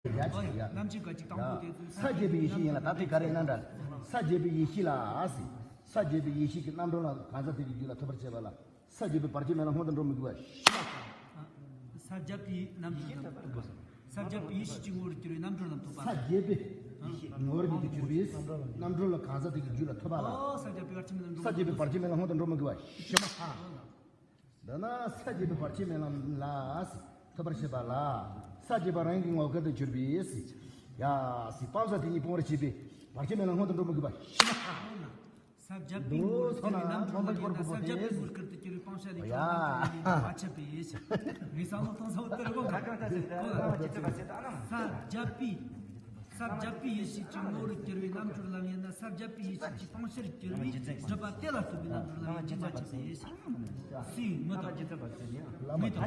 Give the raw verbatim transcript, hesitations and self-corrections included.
ཡ་ཅིག་ཡ། རྣམ་འབྱེད་ཀ་ཅིག་དང་པོ་དེ་ཚོ་ས་བརྒྱད་པའི་ཡེ་ཤེས་ཡིན་ལ། ད་དེ་ག་རེ་ན་འདྲ། ས་བརྒྱད་པའི་ཡེ་ཤེས་ལ་ཨ་སི། ས་བརྒྱད་པའི་ཡེ་ཤེས་ཀྱི་རྣམ་གྲོལ་ལ་གང་ཟག་དེ་གི་རྒྱུད་ལ་ཐོབ་པར་བྱེད་པ་ལ། ས་བརྒྱད་པའི་བར་ཆད་མེད་ལ་སྔོན་དུ་འགྲོ་མི་དགོས་པ། ས་བརྒྱད་པའི་རྣམ་གྲོལ་ལམ། ས་བརྒྱད་པའི་ཡེ་ཤེས་ཀྱི་ངོ་བོར་གྱུར་པའི་རྣམ་གྲོལ་ལམ་ཐོབ་པ། ས་བརྒྱད་པའི་ངོ་བོར་གྱུར་པའི་རྣམ་གྲོལ་ལ་གང་ཟག་དེ་གི་རྒྱུད་ལ་ཐོབ་པ་ལ། ཨོ་ས་བརྒྱད་པའི་བར་ཆད་མེད་ལམ། ས་བརྒྱད་པའི་བར་ཆད་མེད་ལ་སྔོན་དུ་འགྲོ་མི་དགོས་པ། འདི་ན་ས་བརྒྱད་པའི་བར་ཆད་མེད་ལམ་ལ་ཐོབ་པར་བྱེད་པ་ལ། ས་བརྒྱད་པ་རང་གི་ངོ་སྐལ་དུ་གྱུར་པའི་སི། ཡ་སི་སྤང་བྱ་དེ་ཉིད་སྤོང་བར་བྱེད་པའི་བར་ཆད་མེད་ལམ་སྔོན་དུ་འགྲོ་མི་དགོས་པ། ས་བརྒྱད་པའི་ངོ་བོར་གྱུར་པའི་རྣམ་གྲོལ་ལམ་ཡིན་ན། ས་བརྒྱད་པའི་ངོ་བོར་གྱུར་པའི་སྤང་བྱ་ལས་བྱུང་བའི་རྣམ་གྲོལ་ལམ་ཡིན་པ་ཆད་པའི་ཡེ་ཤེས། ངས་བསམ་བློ་གཏོང་ས་འོ་དེ་རེད་གོ། ས་བརྒྱད་པའི། ས་བརྒྱད་པའི་ཡེ་ཤེས་ཀྱི་ངོ་བོར་གྱུར་པའི་རྣམ་གྲོལ་ལམ་ཡིན་ན། ས་བརྒྱད་པའི་ཡེ་ཤེས་ཀྱི་སྤང་བྱར་གྱུར་པའི་སྒྲིབ་པ་དེ་ལ་ལྟོས་པའི་རྣམ་གྲོལ་ལམ་ཡིན་པ་ཆད་པའི་ཡེ་ཤེས། སུའི་མི་དང་། མི་དང་།